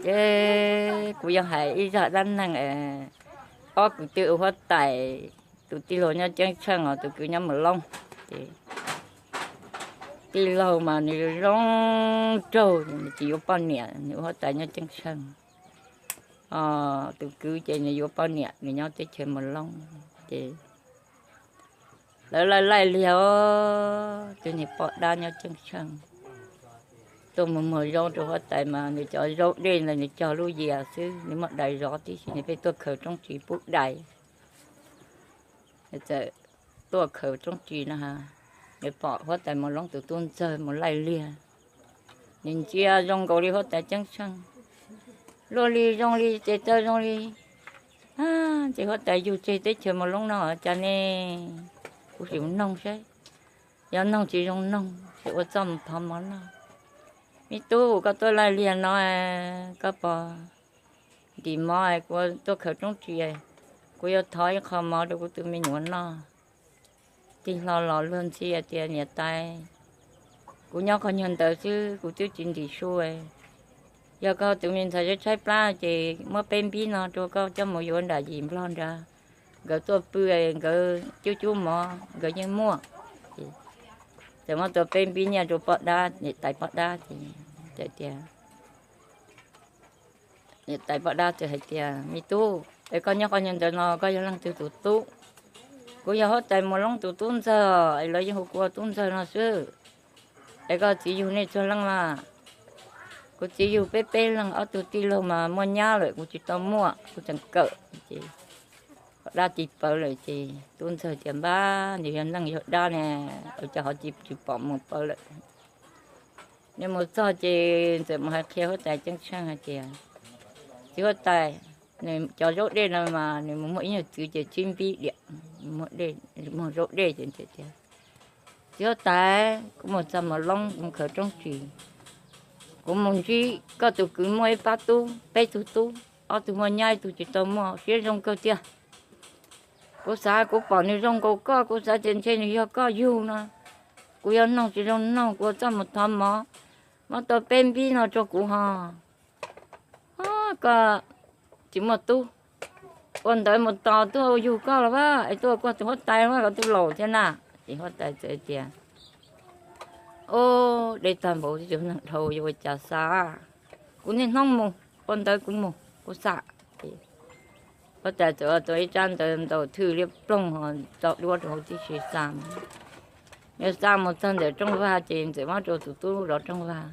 Ces kuv yuav hais ib zaj dab neeg, ob kwv tij ua huab tais, tus tij laug nyob Ceeb Tsheej os, tus kwv nyob Moos Looj. Ces tij laug mas nws zoo zoo nraug, nws tsis yuav poj niam, nws ua huab tais nyob Ceeb Tsheej. Tus kwv ces nws yuav poj niam, nws nyob teb chaws Moos Looj. Ces lawv laij laij liag os, tus niag poj dab nyob Ceeb Tsheej tuaj mus muag zaub rau huab tais mas nws cov zaub dej ntawd nws cog lub yias xwb, nws muaj dais zov tib si, nws pheej tuaj khaws roob ris pub dais. Txawm tuaj khaws roob ris no, nws pom huab tais Moos Looj tus tub ntxawg mus laij liag, nws ntsia zoo nkaus li huab tais Ceeb Tsheej, luaj li zoo li ces txawj zoo li. Ces huab tais yug tseg teb chaws Moos Looj no cas ne? Kuv sim mus noog saib, yog noog tsis zoo noog ces ua txoj mus thov mov noj. Me tub, koj tuaj laij liag no, koj puas ntim mov? Kuv tuaj khaws roob ris, kuv yuav thov ib qho mov rau kuv tus me nyuam noj. Tij laug los luag ntxhi hais tias, niam tais, kuv nyob qhov nyuag ntawd xwb, kuv twb tsis ntim su. Yog koj tus me ntxhais tshaib plab ces muab peb npib no rau koj coj mus yuav nram yim Nplog nrad, nkawd tuaj pw, nkawd cub cub mov nkawd yeej muaj. Txawm muab tau peb npib nyiaj rau poj dab, niam tais poj dab ces tias, niam tais poj dab txawm hais tias, me tub, es koj nyob qhov nyuag ntawd no koj yog leej twg tus tub? Kuv yog huab tais Moos Looj tus tub ntxawg, es lawv yeej hu kuv ua tub ntxawg no xwb. Es koj txiv yug nej txog leej mas? Kuv txiv yug peb peb leeg, ob tug tij laug mas muaj nyab lawm, kuv tsis tau muaj, kuv tseem kawm. Ces poj dab tis pawv lawm ces tub ntxawg tias, npab, nws yog neeg yog dab ne, ua cas ho tsis pom mus pawv lawm. Nws mus txog ces txawm mus hais qhia huab tais Ceeb Tsheej hais tias, txiv huab tais, nws cov zaub dej no mas nws mus muaj ib nyuag txwv ces tsib npib diam, muag zaub dej ces tias, txiv huab tais, kuv mus txog Moos Looj, kuv mus khaws roob ris, kuv mus ntsib koj tus kwv muaj ib pab tub, peb tug tub, ob tug muaj nyab ib tug tsis tau muaj, siab zoo kawg tiag. Kuv xav kuv pom nws zoo nkaus koj, kuv xav tias ntshe nws yog koj yug no. Kuv yuav noog tsis zoo noog, kuv txoj mus thov mov, muab tau peb npib no rau kuv ho. Koj tsis muaj tub, ua ntawd mus tos tuaj yug koj los as, es tuaj ua koj tus huab tais los, koj twb laus thiab na. Ces huab tais txawm tias, o, dej tag npaum, neeg dhau yuav ua cas xa. Kuv niaj hnub mus, ua ntawd kuv mus kuv xam. Huab tais txawm ua tau ib tsab ntawv ntaus thwj liab ploog ho tso duab rau hauv tib si xa. Nws xa mus txog ntawm rooj vag ces txawm muab rau tus tub zov rooj vag,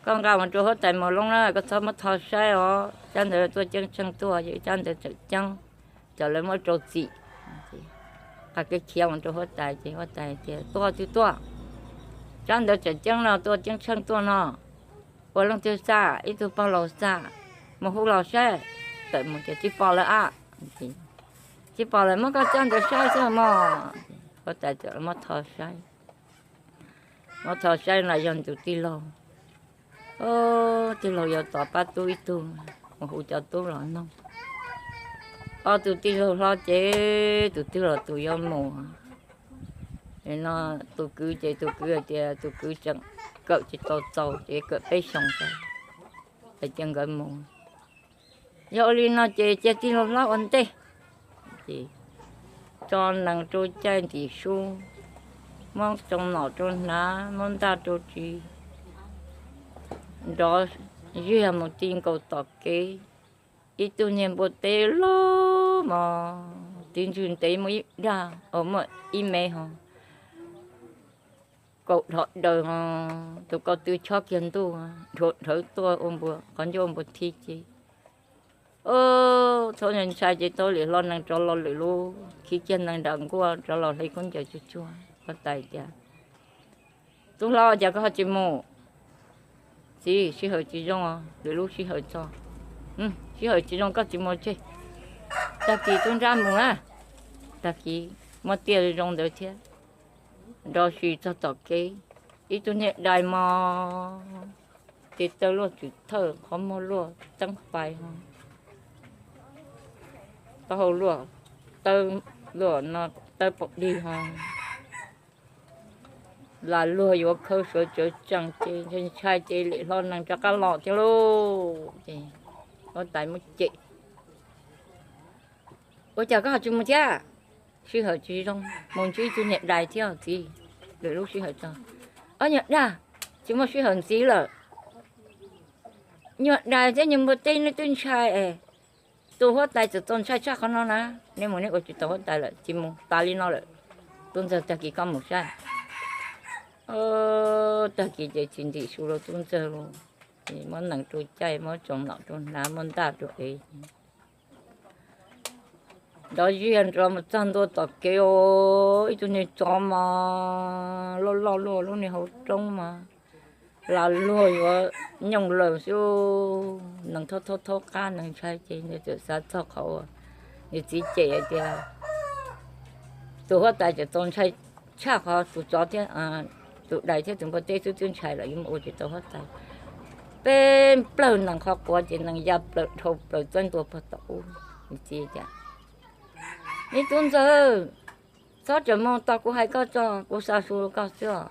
koj nqa mus rau huab tais Moos Looj na, koj txhob muab tho saib os, tsab ntawv tuaj Ceeb Tsheej tuaj, yog ib tsab ntawv tseem ceeb, cov lawv muab rau txim. Qa kev khiav mus rau huab tais ces huab tais tias, tuaj twb tuaj, tsab ntawv tseem ceeb no tuaj Ceeb Tsheej tuaj no, ua leej twg xa, ib tug pog laus xa, mus hu los saib. Tawm mus tias, tsis pom lawm a. Tsis pom lawm, muab koj tsab ntawv saib xwb mog. Huab tais txawm muab tho saib, muab tho saib no yog tus tij laug. Tij laug yuav tom pab tub ib tug, mus hu cov tub los noog. Ob tug tij laug hlob ces tus twg los tus yuav mus. No tus kwv ces tus kwv hais tias tus kwv tseem kawm tsis tau txaus ces kawm peb xyoos tso, es cia nkawd mus. Yog ua li no ces cia tij laug hlob ua ntej, ces tso nees rau caij ntim su, muab tsoos nom rau hnav, muab ntaj rau ris, nrov ziag mus ti nkaus tom kev. Ib tug niag npua teb loj mos, tiv ntswg ntev muaj ib dag, muaj ib mev ho kaum dhov daws ho, tus ko tw chob kiag ntuj, nrhuav nrhawv tuaj ua npua qhov ncauj ua npua thi ces, txhob ntshai ces tau li hlob nees rov los lwm lub, khi kiag nees nram nkuaj rov los hle khaub ncaws tsuag tsuag. Huab tais tias, tub hlob, cas koj ho tsis mus? Txiv, sij hawm tsis zoo, lwm lub sij hawm tso. Sij hawm tsis zoo koj tsis mus tseg. Tag kis tub nrab mus na. Tag kis muab tiaj zoo ntawd thiab, nrov si txog tom kev, ib tug niag dais mos, tes taw luaj tswm thawj, qhov muag luaj teeb fais ho, taub hau luaj, tawb luaj no, tawb pom dig ho, Lam luag yuav khawb suav tsawv tsees ces ntshai ntshai ces lam hlo nees rov qab los thiab lauj. Ces huab tais muab cem, ua cas koj ho tsis mus thiab? Sij hawm tsis zoo, mus ntsib tus niam dais thiab txiv, lwm lub sij hawm tso. Ob nyuag dag, tsis muaj sij hawm ntxiv lawm. Nyuag dais thiab nyuag npua teb nej twb ntshai es, tus huab tais txawm txaus ntshai tshaj qhov no na. Nej mus nej ua tsis tau huab tais lawm, tsis mus tas li no lawm. Tub ntxawg, tag kis koj mus saib. Tag kis ces tsis ntim su rau tub ntxawg lauj. Ces muab nees rau caij, muab tsoos nom rau hnav, muab ntaj rau ev. Nrov ziag nrov mus txog ntua tom kev, ib tug niag tsov mas loj loj luaj lub niag hauv roob mas lam luag yuav nyooj lawm xwb. Nees thaub thaub thaub qab, nees ntshai ces nws txawm xav txog qhov uas nws txiv cem hais tias, tus huab tais txawm txaus ntshai tshaj qhov tus tsov thiab, tus dais thiab tus npua teb xwb twb ntshai lawm, yuav mus ua tsis tau huab tais. Peb nplawg nees qhov quav ces nees ya plaws dhau plaws txawb ntua puag tom ub. Nws txiv tias, me tub ntxawg, txhob rawm moo tos kuv hais koj tso, kuv xa su rau koj xwb os.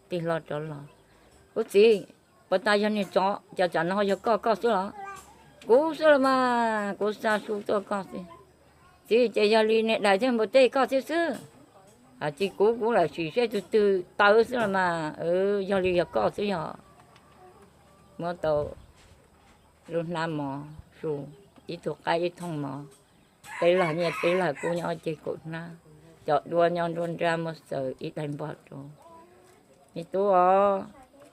Tig hlo rov los, kuv txiv, puas tas yog niag tsov, cas tsam no ho yog koj koj xwb los? Kuv xwb los mas, kuv xa su tuaj koj xwb. Txiv, ces yog li niag dais thiab npua teb koj thiab xwb. Tsis kuv, kuv lam sim seb tus twg tawv xwb los mas, yog li yog koj xwb yog. Muab tau lub hnab mov su, ib tug qaib ib thooj mov, peb lag nyiaj peb lag kub nyob ob ceg kaum hnab, cov duab nyob nruab nrab muab xaws ib daim npog rau. Me tub os,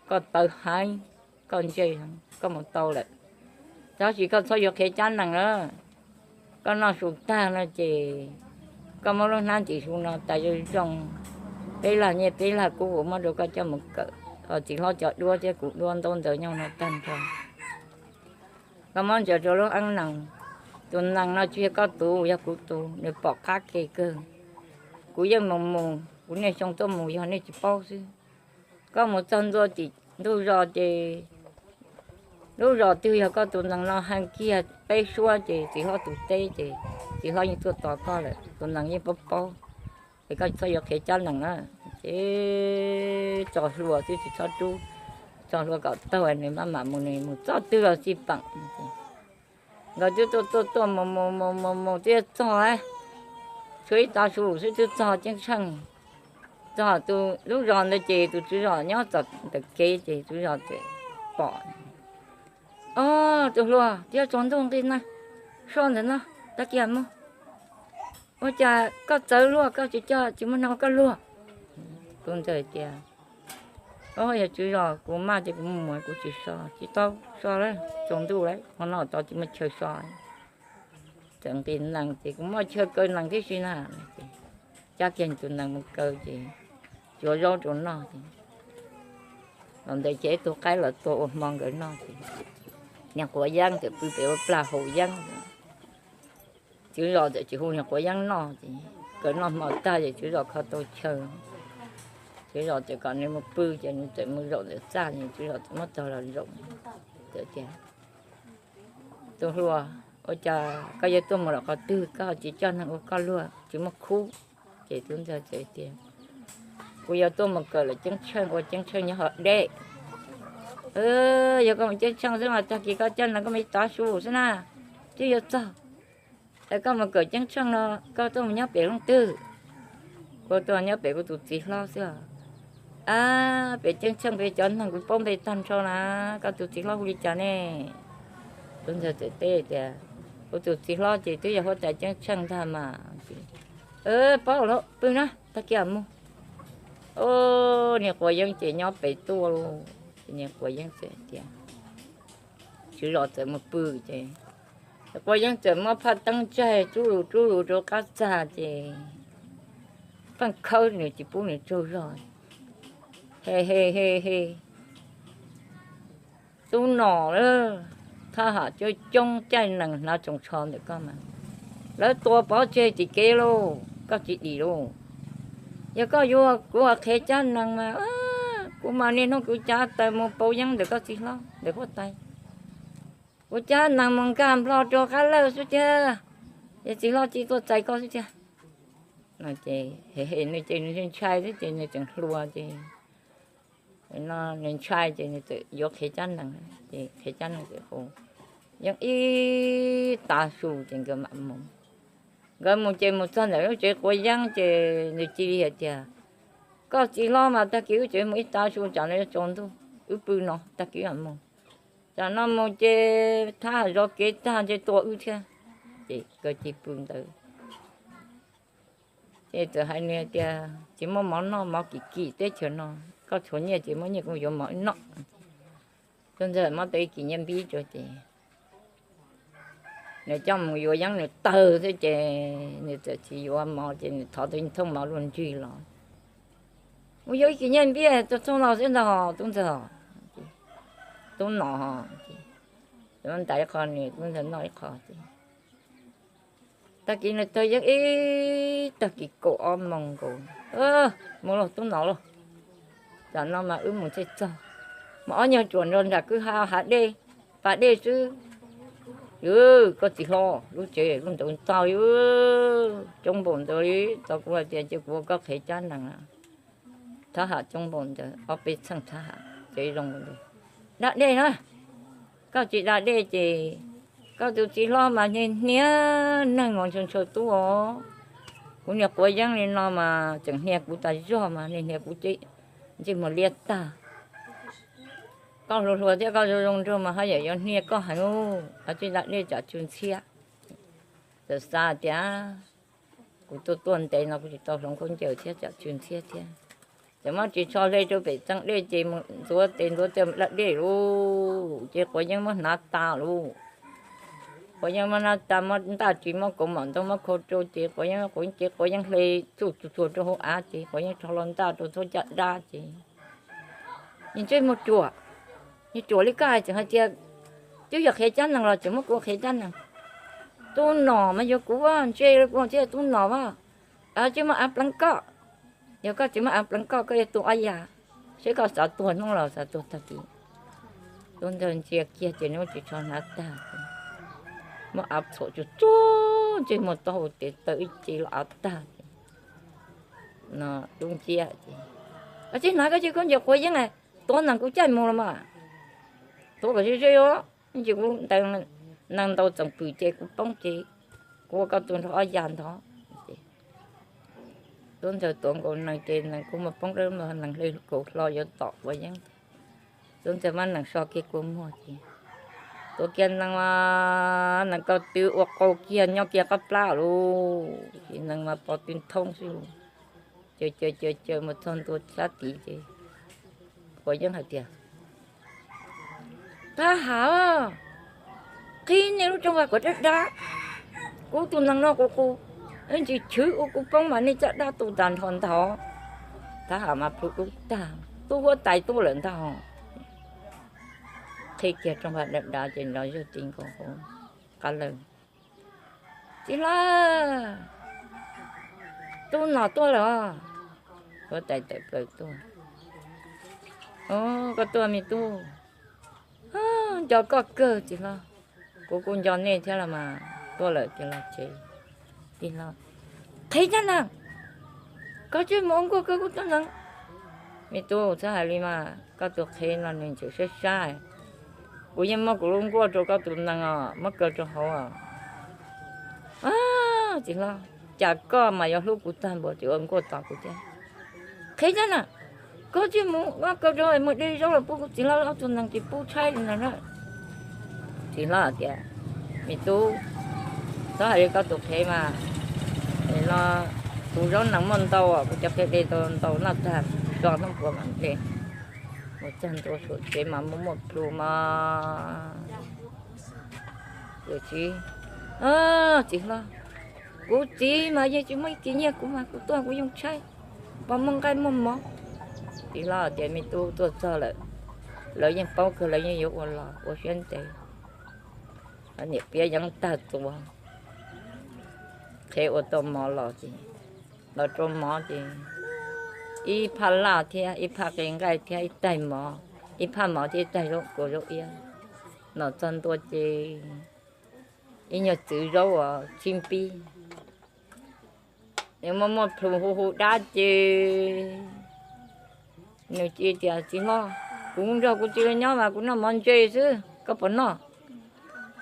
koj tawv heev, koj ntse heev, koj mus tau lawm, tab sis koj txhob yuav qhiav cab nees na. Koj noj su tag no ces koj muab lub hnab ntim su no tas zoo zoo, peb lag nyiaj peb lag kub kuv muab rau koj coj mus kawm, ho txiv hlob cov duab thiab kuv duab ntaub ntawv nyob no tag nrho, koj muab ntsaws rau lub eeb nees. Tus nees no tsis yog koj tus, yog kuv tus, nws pom qab ke kawg. Kuv yeej mus mus, kuv niaj xyoo tuaj mus yog nej tsis paub xwb. Koj mus txog ntua tim ntug zos ces lub zos twg yog koj tus nees no heev kiag peb suab ces txiv hlob tus teb ces txiv hlob yeej tuaj tos koj lawm, tus nees yeej paub paub. Es koj txhob yuav qhiav cab nees na. Ces tso hlua xwb tsis txhob rub, tso hlua kom taug nws maj mam mus, nws mus txoj twg los xij peem. Nkawd twb tuaj tuaj tuaj mus mus mus mus mus twb txog, tshuav ib tav su xwb twb txog ceeb tsheej. Txog tus lub zos ntawd ces tus tswv zos nyob txom ntawm kev ces tswv zos txawm pom, o, tus hluas, twb yuav tsaus ntuj nqi na, so ntawm no, tag kis mus. Ua cas koj txawv luaj, koj tsis coj tsis muaj neeg ua koj luag? Tub ntxawg tias, o, yog tswv zos kuv maj ces kuv mus mus kuv tsis so, tsis tau so lawm, tsaus ntuj lawm, hmo no tod tsis muaj chaw so. Txawm nqis nees ces kuv muaj chaw kaw nees tib si na. Cab kiag tus nees mus kaw ces tsuav zaub rau noj ces los ntawd ces ib tug qaib los tua ua hmo nkawd noj ces niag quav yeeb txawm pw pem ua plag haus yeeb. Tswv zos txawm tsis hu niag quav yeeb noj ces nkawd noj hmo tag ces tswv zos kho tau chaw, tswv zos txawm kom nws mus pw ces nws txawm mus zaum ntawm txaj ces tswv zos txawm muab tog los zaum, txawm tias, tus hluas, ua cas koj yuav tuaj mus lawm qhov twg koj tsis coj neeg ua koj luag tsis muaj khub? Ces tub ntxawg txawm tias, kuv yuav tuaj mus kawm lawm ceeb tsheej ua ceeb tsheej nyob hauv dej. Yog koj mus ceeb tsheej xwb mas tag kis koj coj neeg koj mus ib tav su xwb na, twb yuav txog. Es koj mus kawm ceeb tsheej no koj tuaj mus nyob pem leej twg? Kuv tuaj nyob pem kuv tus txiv hlob xwb os. Ab, pem ceeb tsheej pem cov neeg kuv paub npe tag nrho na, koj tus txiv hlob hu li cas ne? Tub ntxawg txawm teb tias, kuv tus txiv hlob ces twb yog huab tais ceeb tsheej ntag mas. Paub lawm, pw na tag kis mus. Niag quav yeeb ces nyob pem tuaj lauj. Niag quav yeeb txawm tias, tswv zos txawm mus pw ces quav yeeb txawm muab phaj teeb tsaig rub lus rub lus rau qab txag ces pheej khawb nws tsis pub nws tsaug zog. He he he he, tub nom lawm, thaj ham coob coob caij nees hnav tsoos tsho ntawm koj mas, lawv tua pov tseg tim kev lauj, koj tsis dim lauj. Yog koj yuav kuv qhia cab nees mas, kuv mas niaj hnub kuv cav taws mus pauv yeeb ntawm koj txiv hlob ntawm huab tais. Kuv cab nees mus nkag nplo rau qab lawj xwb tiag, ces txiv hlob tsis tuaj txais koj xwb tiag. Ces nws ces nws ntshai xwb ces nws tseem hluas ces no nws ntshai ces nws txawm yuav qhia cab nees, ces qhia cab nees txawm hu Yeeb ib tav su ces nkawd mam mus. Nkawd mus ces mus txog ntawm lub tsev quav yeeb ces nws cia li hais tias, koj txiv hlob mas tag kis wb tsev mus ib tav su tsam no yuav tsaus ntuj, wb pw no tag kis mam mus. Tsam no mus ces thab ham zov kev tag ntshe tua wb thiab. Ces nkawd cia li pw ntawd. Ces txawm hais nws tias, tsis muaj mov noj, mov kim kim teb chaws no, koj tshuav nyiaj ces muab nyiaj kuv yuav mov wb noj. Tub ntxawg muab tau ib kis nyiaj npib rau ces nws coj mus yuav yeeb nws tawg xwb ces nws txawm tsis yuav mov ces nws thov tau thooj mov luaj nrig los, kuv yuav ib kis nyiaj npib tau thooj no xwb ntag tub ntxawg. Tub nom, ntais ib qho nws tub ntxawg noj ib qho ces tag kis nws tawg yeeb ib tag kis kaum ob moos nkaus, mus lauj tub nom lauj, tsam no mas wb mus thiaj txog. Mas ob nyuag ruam nrog nram kwj ha hav dej, pas dej xwb. Yus, koj txiv hlob, lub tsev lub ntawd ntau li, coob npaum ntawd li, tau kuv hais tias cia kuv ua koj qhev cab nees. Thab ham coob npaum ntawd, ob peb txheej thab ham, tsev zoo npaum ntawd, da dej na. Koj tsis da dej ces koj tus txiv hlob mas hnia hnia neeg mas ntshaw ntshaw tub os. Kuv niag quav yeeb li no mas tseem hnia kuv tas zog mas niag hnia kuv ntsej muag liab tag. Koj hluas hluas thiab koj zoo zoo nraug mas haj yam yuav hnia koj heev, koj tsis da dej tsam tsw ntxhiab. Txawm xav tias kuv tuaj tuaj ntev no kuv tsis tau hloov khaub ncaws thiab tsam tsw ntxhiab thiab. Ces muab ris tsho hle rau pem txee dej ces mus ntxuav tes ntxuav taw da dej lauj, ces quav yeeb muab hnav tas lauj. Quav yeeb muab hnav tas, muab ntaj ris, muab kaus mom ntoo muab khau rau ces quav yeeb, quav yeeb, ces quav yeeb hle tsuj tsuag tsuag rau hauv av ces quav yeeb rho los ntaj rau txhua caj dab ces nws ntsej muag ruam, nws ruam li koj hais, tseem hais tias twb yog qhia cab nees los tseem muab kuv qhia cab nees. Tub nom mas yog kuv vaj ntse kuv thiaj tub nom vaj. Tsis muaj av pleev koj, yog koj tsis muaj av pleev koj, koj yuav tu ob yam, seb koj xav tuag hnub los xav tuag tag kis. Tub ntxawg ntsia kiag ces nws ris tsho hnav tag, muab av txhuam tsuag tsuag ntsej muag taub hau tes taw ib ce los av tag ces no dub nciab ces, koj tsis hnav koj tsis khaub ncaws quav yeeb, tuav nees kuv caij mus los mas. Tuav kom ze ze os, ntsis kuv ntaus nees ntaus txoom pwm ces kuv poob ces kuv ua koj tuag nrog ob yam ntog. Tub ntxawg tuav nkaus nees ces nees kua muag poob dawb vog, nees hle kaus hlo yuav tom quav yeeb. Tub ntxawg muab nees so kiag kua muag ces tuav kiag nees, nees ko tw ua qau kiag nyob kiag qab plab lauj, ces nees mas pov tw nthoob xwb lauj. Caws caws caws caws mus txog ntua sab tid ces quav yeeb hais tias, thab ham, qhib nej lub rooj vag kom dab dab, kuv tus nees no qus qus, ntsis chwv ua kuv poob mas nej caj dab tu tas nrho ntag. Thab ham mas plhu dub tag, tub huab tais tuaj lawm ntag. Qhib kiag rooj vag dab dab ces nrov zuj ti nkaus hauv qab lawm. Txiv hlob, tub nom tuaj lawm os. Huab tais tawm plaws tuaj. Koj tuaj me tub. Nco koj kawg txiv hlob. Kuv kuj nco nej thiab los mas, tuaj lawm ces los tsev. Txiv hlob, qhev cab nees, koj tsis mus ua nkuaj kawg kuv tus nees. Me tub, txhob hais li mas, koj tus qhev no nws ntxim sab sab. Kuv yeej muab kuv lub nkuaj rau koj tus nees os, muab kaw rau hauv os. Txiv hlob, cas koj mas yuav hlub kuv tag npaum tias ua nkuaj tos kuv thiab. Qhev cab nees, koj tsis mus muab kaw rau hauv, mus de zaub los pub kuv txiv hlob ob tug nees ces pub tshaib li no na. Txiv hlob hais tias, me tub, txhob hais li koj tus qhev mas, no kuv zaub nees muaj ntau, kuv cov qhev de tau ntau noj tag, tso hnub puas mam de. Mus txog ntua saum tsev mas muaj muaj plhu mas. Txiv, txiv hlob, kuv txiv mas yeej tsis muaj ib kis nyiaj kuv mas kuv tuaj kuv yeej tshaib, pom muaj nqaij muaj mov. Txiv hlob tias, me tub, tuaj txog lawm, lawv yeej paub kawg, lawv yeej yuav ua los ua siab ntev. Niam piab yeeb tag tua, qhev ua tau mov los ces, los rau mov ces ib phaj laj thiab ib phaj qe nqaij thiab ib taig mov, ib phaj mov thiab ib taig zaub kua zaub iab. Los txog ntua ces ib nyuag txwv zaub uas txhib npib, nws muaj muaj plhu hu hu dab ces Nws cia tias, Txiv hlob, kuv nrog kuv txiv los nyob mas kuv noj mov ntse xwb, koj puas noj?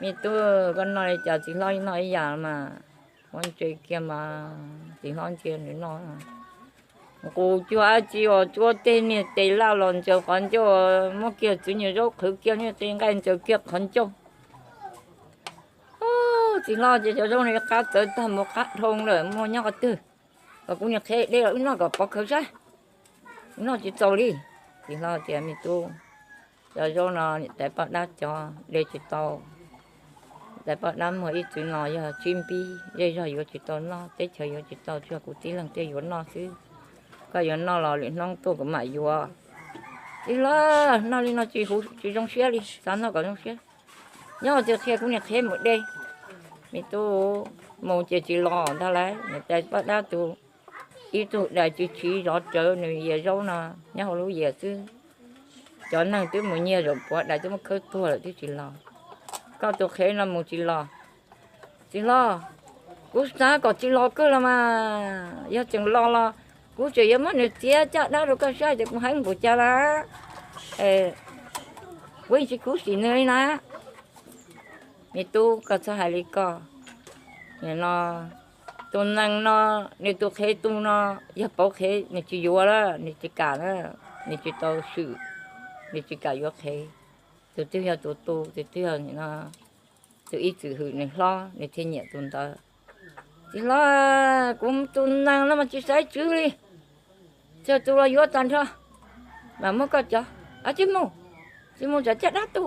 Me tub, koj noj li cas txiv hlob noj ib yam mas. Mov ntse kiag mas txiv hlob ntsia nws noj. Nqus cuag dab tsi uas cuab tej niag tes laj los ntsaws qhov ncauj, muab kiag txwv nyuag zaub qhwv kiag niag qe nqaij ntsaws kiag qhov ncauj. Txiv hlob ces cov zaub no qab txawv tag mus qab dhau lawm, muaj nyob qhov twg. Kom kuv niag qhia dej los wb noj kom pov khawv saib, wb noj tsis txaus li. Txiv hlob tias, Me tub, cov zaub no niam tais poj dab cov de tsis tau. Niam tais poj dab muag ib txwv no yog tsib npib, zej zog yuav tsis tau noj, teb chaws yuav tsis tau, tsuas kuv tib leeg thiaj yuav noj xwb. Koj yuav noj los lwm hnub tuaj kuv mam yuav. Txiv hlob, noj li no tsis huv tsis zoo siab li, xav noj kom zoo siab. Nyob twg qhia kuv niag qhia mus de. Me tub, mus ces tsis los ntag lauj, niam tais poj dab tus ib tug dais tsis tshiv zov rawv nws yias zaub no nyob hauv lub yias xwb. Cov neeg twb mus nyiag zaum puav dais twb muab khawb tuag lawm twb tsis los. Koj tus qhev no mus tsis los. Txiv hlob, kuv xav kom tsis los kawg los mas, yog tseem los los kuv tseem yuav muab nws txiav caj dab rau koj saib tias kuv heev npaum cas lawm. Kuv yeej tsis khuv xim nws li na. Me tub, koj txhob hais li koj. Nim no tus nees no, nws tus qhev tus no, yog pauv qhev nws tsis yuav lawm, nws tsis kam lawm, nws tsis tau swm, nws tsis kam yuav qhev. Tus twg yog tus tu, tus twg yog nim no tus ib txwm hwm nws hlob nws thiaj nyiam tus ntawd. Txiv hlob, kuv tus nees no mas tsis xaiv tswv li, txawm tus los yuav tag nrho mas muab koj cov, a tsis mus, tsis mus tsam caj dab tu.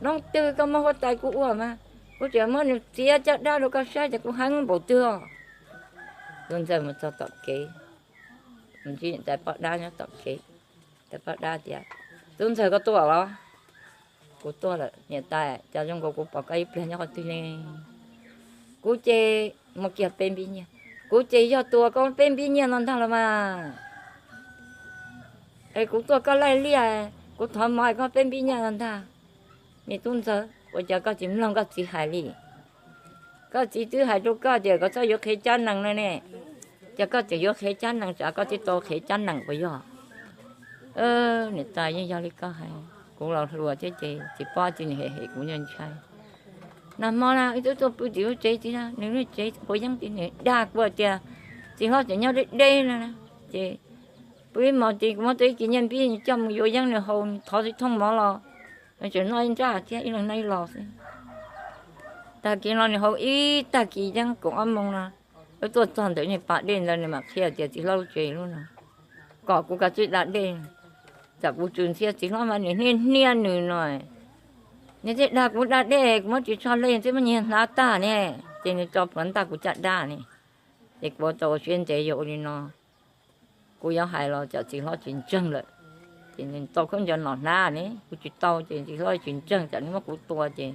Hnub twg koj muab huab tais kuv ua mas kuv tseem muab nws txiav caj dab rau koj saib tias kuv heev npaum twg os. Tub ntxawg mus txog tom kev, ntsib niam tais poj dab nyob tom kev. Tais poj dab tias, Tub ntxawg, koj tuaj los? Kuv tuaj lawm niam tais, cas zoo nkaus kuv pom koj ib pliag nyob qhov twg ne? Kuv ces muaj kiag peb npib nyiaj, kuv ces yog tus uas koj peb npib nyiaj no ntag los mas. Es kuv tuaj koj laij liaj, kuv thov mov koj peb npib nyiaj no ntag. Me tub ntxawg, ua cas koj tsis mloog koj txiv hais li? Koj txiv twb hais rau koj tias koj txhob yuav qhev cab nees no ne, ces koj tseem yuav qhev cab nees, tsam koj thiaj tau qhev cab nees puas yog? Niam tais, yeej yog li koj hais, kuv los hluas thiab ces tsis paub tsi nws hem hem kuv ntshai. Nag hmo na wb twb tuaj pw tim lub tsev txiv, nws lub tsev quav yeeb txiv, nws dag kuv tias txiv hlob tseem nyob deb deb no, ces pw ib hmos ces kuv muab tau ib kis nyiaj npib coj mus yuav yeeb nws haus, thov tsis thooj mov los nws tseem noj ib nrab thiab, ib leeg noj ib los xwb. Tag kis no nws haus ib tag kis yeeb kaum ob moos no, wb tuaj txog ntawm niag pas dej ntawd nws mam qhia tias txiv hlob lub tsev lub no, kom kuv kav tsij da dej, tsam kuv tsw ntxhiab txiv hlob mas nws hnia hnia nws no. Nws thiaj dag kuv da dej, kuv muab ris tsho hle thiab muab nyiag hnav tag ne, ces nws tso plhuav ntaj kuv caj dab ne. Ces kuv ua tau ua siab ntev yog ua li no, kuv yuav hais los tsam txiv hlob tsis ntseeg lawm. Ces nws tau khaub ncaws no hnav ne, kuv tsis tau, ces txiv hlob tsis ntseeg, tsam nws muab kuv tua ces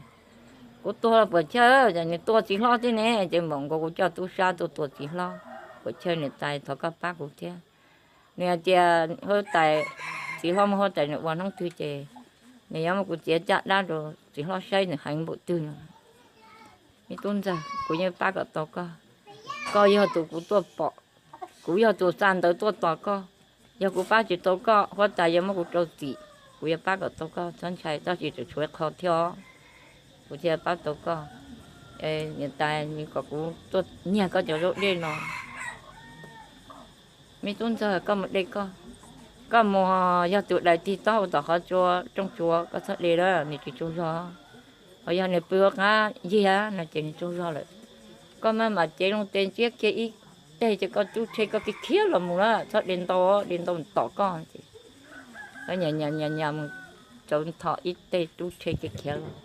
kuv tuag los puas chawj, tsam nws tua txiv hlob thiab ne, ces npaum nkaus kuv coj tub sab tuaj tua txiv hlob, puas chawj niam tais, thov koj pab kuv thiab. Nws hais tias huab tais, txiv hlob muab huab tais nws ua hnub twg ces nws yuav muab kuv txiav caj dab rau txiv hlob saib nws heev npaum twg no. Me tub ntxawg, kuv yeej pab kom tau koj. Koj yog tus kuv tuaj pom, kuv yog tus xa ntawv tuaj tos koj. Yog kuv pab tsis tau koj, huab tais yuav muab kuv rau txim. Kuv yuav pab kom tau koj, txhob ntshai, tab sis tseem tshuav qho thiab os, kuv thiaj pab tau koj. Niam tais, kom kuv tuaj nyiag koj cov zaub dej no. Me tub ntxawg, koj mus de koj. Koj mus, yog tus dais tig taub hau tom qhov tsua rooj tsua, koj txhob de lawm, nws tsis tsaug zog. Ho yog nws pw hauv qab yig no ces nws tsaug zog lawm. Koj maj mam cev loo tes ntsiab kiag ib teg ces koj rub rhe koj kiag khiav los mus na, txhob de ntau, de ntau tom koj ces. Koj nyas nyas nyas mus rau nthos ib teg rub rhe kiag khiav los.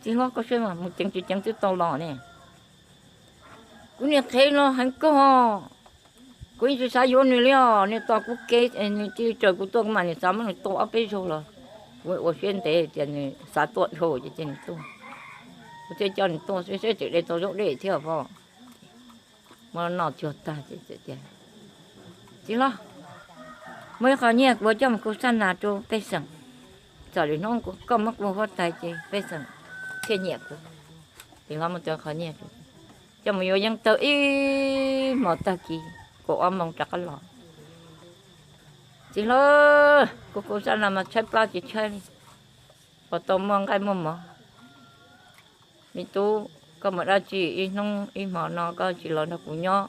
Txiv hlob, koj saib mas mus ceev tsis ceev twb tau los ne. Kuv niag qhev no heev kawg, kuv yeej tsis xav yuav nws li os. Nws tos kuv kev, nws cia li raws kuv tuaj, kuv mam li xav muab nws tua ob peb zaug los kuv ua siab ntev tias nws xav tuaj dhau ces cia nws tuaj. Kuv thiaj coj nws tuaj xwb, seb tseem de tau zaub dej thiab os. Muab noj cuag tag ces tias, Txiv hlob, muaj ib qho nyiaj kuv coj mus khu xab nas rau pej xeem, txawm lwm hnub koj muab kuv huab tais ces pej xeem thiaj nyiam kuv. Txiv hlob muab tau qho nyiaj, coj mus yuav yeeb tau ib hmos tag kis, kaum ob moos rov qab los. Txiv hlob, kuv kuv sab no mas tshaib plab tsis tshaib li, puas tau muaj nqaij muaj mov? Me tub, koj mus dab tsi ib hnub ib hmo no koj tsis los nrog kuv nyob?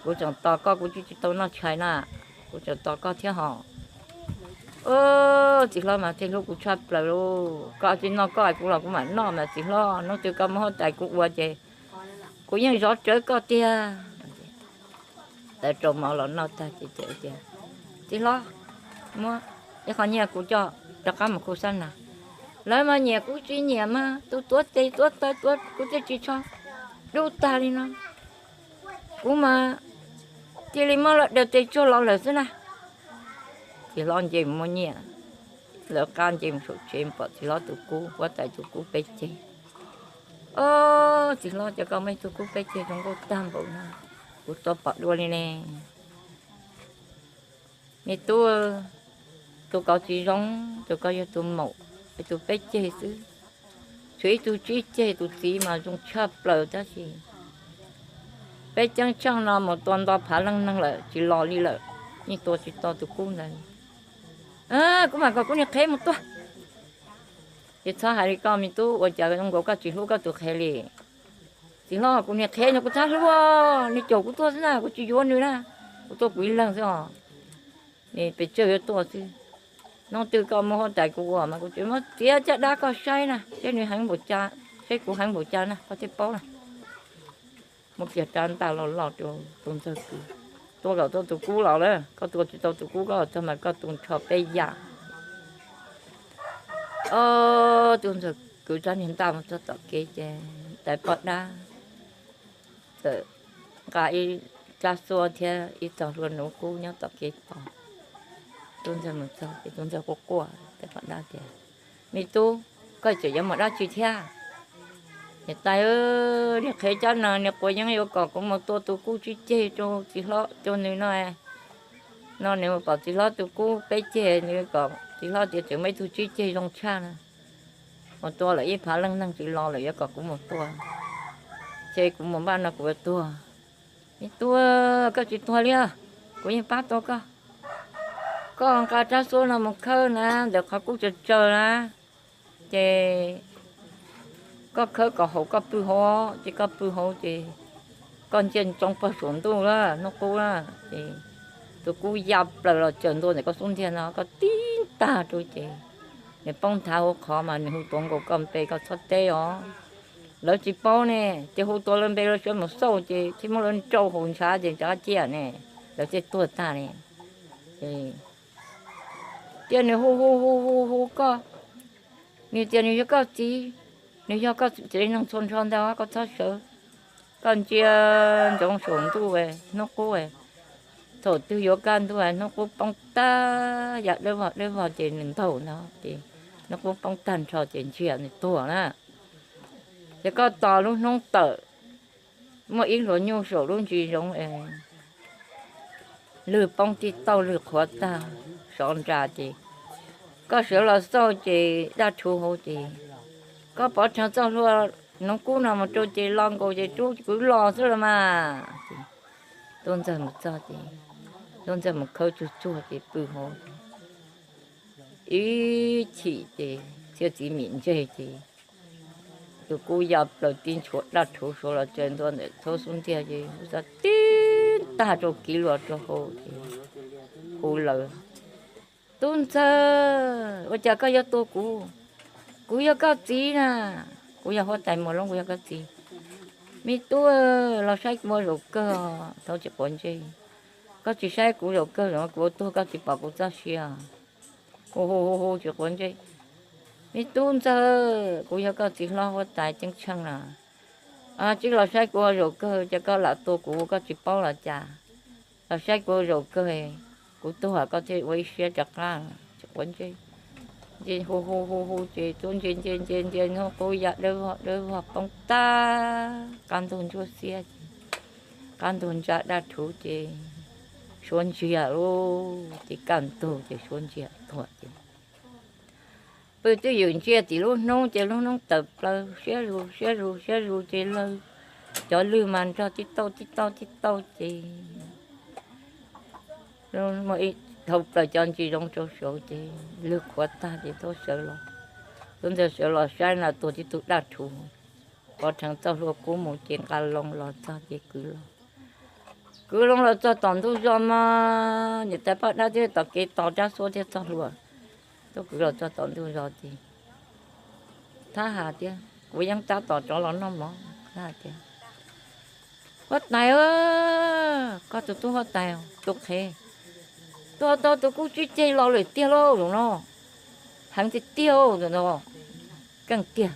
Kuv tseem tos koj, kuv tsis tsis tau noj tshais na, kuv tseem tos koj thiab hos. Txiv hlob mas thiaj hlub kuv tshaj plaws lauj, koj tsis noj koj es kuv los kuv mam noj mas txiv hlob, hnub twg koj muab huab tais kuv ua ces kuv yeej zov rawv koj tiag. Tawv rau mov los noj tag ces tias, txiv hlob, muab ib qho nyiaj kuv coj rov qab mus khu sab nas. Lawv mas nyiam kuv tsis nyiam mas tus tuav tes tuav taw tuav kuv tej ris tsho dub tag li no, kuv mas cia li muab lawv daws tes tsuag los lawm xwb na. Txiv hlob nce mus muab nyiaj, lawv qab nce mus saum tsev pom txiv hlob tus kub, huab tais tus kub peb ceg. Ob, txiv hlob, cas koj muaj ib tug kub peb ceg zoo nkauj tag npaum no, kuv tsis pom dua li ne. Me tub, tus ko tsis zoo, tus ko yog tus maum, tus peb ceg xwb. Tshuav ib tug tsib ceg, tus txiv mas zoo tshaj plaws tab sis peb ceeb tsheej no mus tua nto phav leej neeg lawm tsis los li lawm, yeej tua tsis tau tus kub ntawd. Kuv mam kom kuv niag qhev mus tua. Ces txhob hais li koj me tub, ua cas zoo nkaus koj tsis hlub koj tus qhev li. Txiv hlob, kuv niag qhev no kuv txhob hlub, nws caum kuv tuaj xwb na, kuv tsis yuav nws na, kuv tuaj kuv ib leeg xwb os. Nws pes tsawg yuav tuaj xwb. Hnub twg koj muab huab tais kuv ua mas kuv tseem muab txiav caj dab koj saib na, saib nws heev npaum cas, saib kuv heev npaum cas na koj thiaj paub na. Muab kiag rab ntaj loj loj rau tus ntxawg kwv. Tua kom tau tus kub los lawm, koj tua tsis tau tus kub koj txog mas koj tu nrho peb yam. Ob, tus ntxawg kwv rab niag ntaj mus txog tom kev ces tais poj dab txawm nqa ib rab xuab thiab ib txog hlua nuv kub nyob tom kev tos. Tus ntxawg mus txog ces tus ntxawg quaj quaj, tais poj dab tias, me tub, koj tseem yuav mus dab tsi thiab? Niam tais, niag qhev cab no niag quav yeeb yuav kom kuv mus tua tus kub tsib ceg rau txiv hlob rau nws no. No nws mus pom txiv hlob tus kub peb ceg, nws kom txiv hlob tias tseem muaj ib tug tsib ceg zoo tshaj na, mus tua lawm ib phav leej neeg tsis los lawm yuav kom kuv mus tua. Ces kuv mus npaj no kuv yuav tuag. Me tub, koj tsis tuag li, kuv yeej pab tau koj. Koj nqa rab xuab no mus khawb na ntawm qhov kub tsaws tsaws na, ces koj khawb kom haum koj pw hauv, ces koj pw hauv ces koj ntsia ntsoov pog saum ntuj lawm hnub qub na, ces tus kub ya plaws los tsaws ntua ntawm koj xub ntiag no koj tib tag rau ces nws poob nthav hauv qhov mas nws hu tuav nkaus koj npe koj txhob teb os. Lawv tsis paub ne, ces hu tuav lawv npe lawv sawv mus xauj ces thiaj muab lawv nrauj haus ntshav ces ntshav ciaj ne, lawv thiaj tuag tag ne. Tias nws hu hu hu hu hu koj, nws tias nws yog koj txiv, nws yog koj txiv neeg txhua nrho ntag koj txhob sawv. Koj ntsia ntsoov saum ntuj hnub qub, thaum twg yuav kaj ntug hnub qub poob tag ya dawb vog dawb vog ces nws ntaug no ces hnub qub poob tag nrho ces ntsia nws tuag na. Ces koj tos lub hnub tawm, muaj ib hluas nyuj saum lub ntsis zoov es lwg poob tib tauj lwg qhuav tag sov nra ces koj sawv los xauj ces daj rhuv hauv ces koj pov rhees txoj hlua nuv kub no mus rau ces lo nkaus ces rub kwv los xwb los mas. Tub ntxawg mus txog ces tub ntxawg mus khawb tsuag tsuag ces pw hauv ib chim ces txhiaj txiv mim ntseg ces tus kub ya plaws tib ntshuav daj rhuv suav los tsaws ntua ntawm thaub xub ntiag ces hu xov tib tag rau kiv luas rau hauv ces hu lawm, tub ntxawg, ua cas koj yuav tua kuv? Kuv yog koj txiv na, kuv yog huab tais Muas Loob, kuv yog koj txiv. Me tub, los saib kuv ua zaum kawg, thaub tsis quav ntsej. Koj tsis saib kuv zaum kawg los kuv ua tuag koj tsis pom kuv txoj sia. Hu hu hu hu tsis quav ntsej. Me tub ntxawg, kuv yog koj txiv hlob huab tais ceeb tsheej na. Tsis los saib kuv ua zaum kawg, ces koj lam tua kuv koj tsis paub los cas? Los saib kuv ua zaum kawg, kuv tuag koj thiaj ua ib siab rov qab, tsis quav ntsej. Ces hu hu hu hu ces tub ntsia ntsia ntsia ntsia hnub qub ya dawb vog dawb vog poob tag qab ntug ntsuab xiab ces qab ntug ntsa daj rhuv ces suav ntsiag lauj, ces kaj ntug ces suav ntsiag tuag ces pw twj ywm ntsia tim lub hnub ces lub hnub tawm plaws siab zus siab zus siab zus ces lawv cov lwg mas nrog tib tauj tib tauj tib tauj ces muaj ib Dhau plaws cov ntsis zoo rau saud ces lwg qhuav tag ces tuaj sawv los. Tub ntxawg sawv los saib no tuag tib tug daj rhuv, pov rheev txoj hlua kub mus ces nqa loo los txog ces kwv los. Kwv loo los txog tom ntug zos mas niam tais poj dab thiab tom kev tos rab xuab thiab txoj hlua. Tuaj kwv los txog tom ntug zos ces Thab has tias, kuv yeej tab tom rov los noj mov. Thab has tias, huab tais, koj tus tub huab tais tus qhev tua tau tus kub tsib ceg los lawm tiag lauj no, heev tiag tiag no, keej tiag.